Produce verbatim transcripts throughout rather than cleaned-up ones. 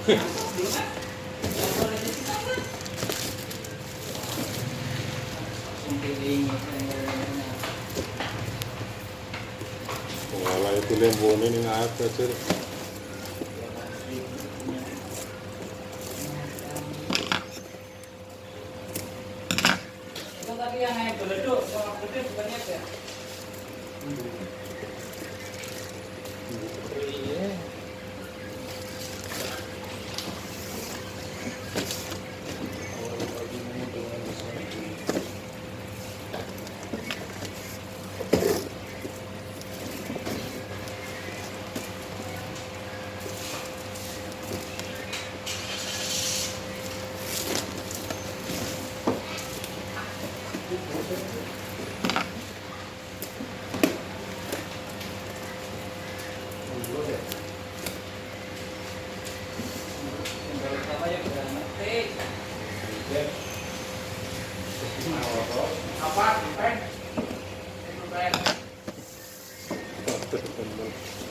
Walah, itu lembonyo ni ngapo, Cil?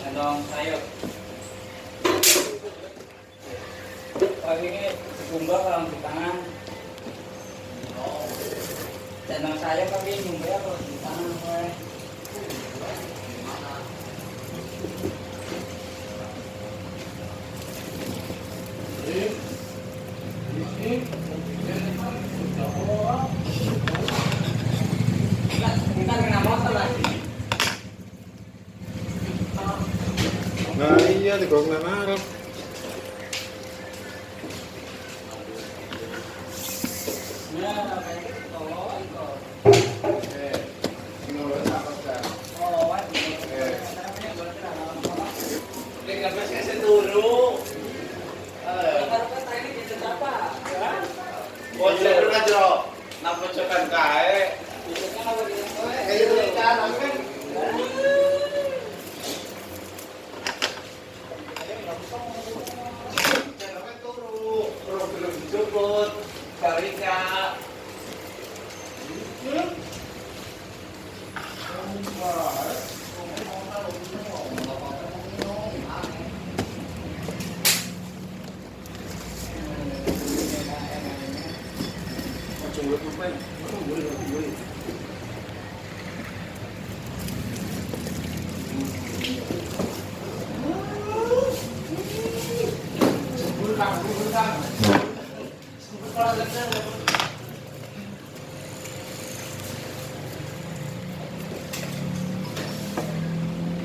Tendang sayur. Pagi ni sikumbah kalau di tangan. Tendang sayur tapi nyumbah kalau di tangan, apa, eh? Kita kena motor lagi. Nah, iya, di gong nan arep. Bocor aja. Napa cekan kae? Kayu ikan, kan? Jangan turu, urang belum dijemput, barika. Hmm?